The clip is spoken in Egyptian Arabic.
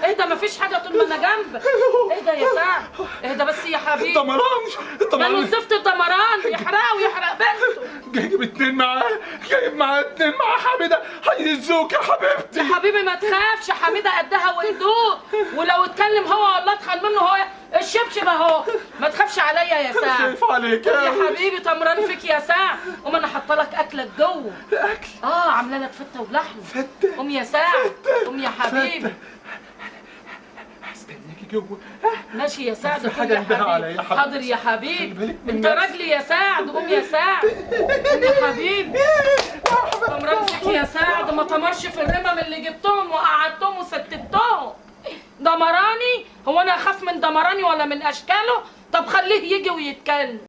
اهدى، مفيش حاجة طول ما انا جنبك. اهدى يا سعد، اهدى بس يا حبيبي. الدمران، ماله الدمران الزفت الدمران؟ يحرقه ويحرق بنته. جايب اتنين معاه، جايب معاه اتنين مع حميده، هيزوك يا حبيبتي. يا حبيبي ما تخافش، حميده قدها وقدود، ولو اتكلم هو ولا اتخن منه هو الشبشب اهو. ما تخافش عليا يا سعد. خايف عليك يا حبيبي، تمران فيك يا سعد. قوم انا حاطه لك اكلك جوه. اكل؟ اه، عامله لك فته ولحمه. فته؟ قوم يا سعد، قوم يا حبيبي. هستناكي جوه. ماشي يا سعد. في قوم حاجة يا عندها حبيبي. عليا يا حبيبتي. حاضر يا حبيبي. خلي بالك من انت نفسك. راجلي يا سعد. قوم يا سعد، قوم يا حبيبي. تمران فيك يا سعد، ما تمرش في الرمم اللي جبتهم وقعدتهم وستتهم. دمراني؟ هو انا اخاف من دمراني ولا من اشكاله؟ طب خليه يجي ويتكلم.